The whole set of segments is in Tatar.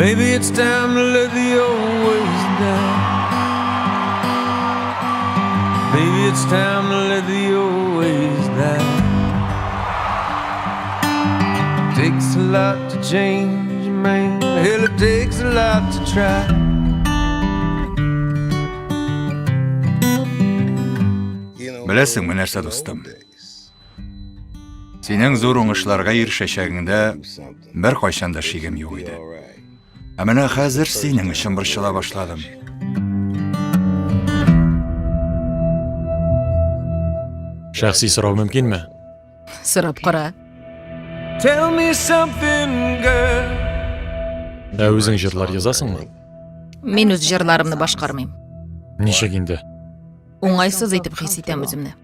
Maybe it's time to let the old ways die. Maybe it's time to let the old ways die. Takes a lot to change, man. Hell, it takes a lot to try. Беләсеңме нәрсә, дустым? Синең зур уңышларга ирешәчәгеңдә беркайчан да шигем юк иде. Ә менә хәзер синең өчен борчыла башладым. Шәхси сорау мөмкинме? Сорап кара. Tell me something, girl. Ә үзең җырлар язасыңмы? Мин үз җырларымны башкармыйм. Ничек инде? Уңайсыз итеп хис итәм үземне.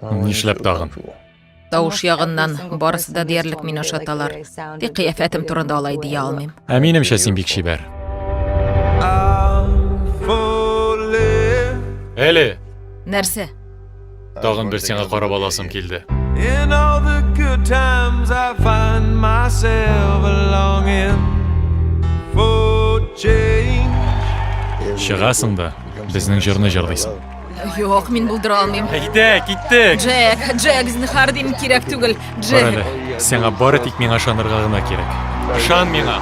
Нишләп тагын? Тавыш ягыннан барысы да диярлек мине ошаталар. Тик кыяфәтем турында алай дия алмыйм. Ә минемчә син бик чибәр. I'm falling Әле Нәрсә? тагын бер сиңа карап аласым килде. In all the good times, I find myself longing for change. Чыгасың да безнең җырны җырлыйсың. Юк, мин булдыра алмыйм. Әйдә, киттек. Джек, Джек, зинһар дим, кирәк түгел. Бар Джек. әле, сиңа бары тик миңа ышанырга гына кирәк. Ышан миңа.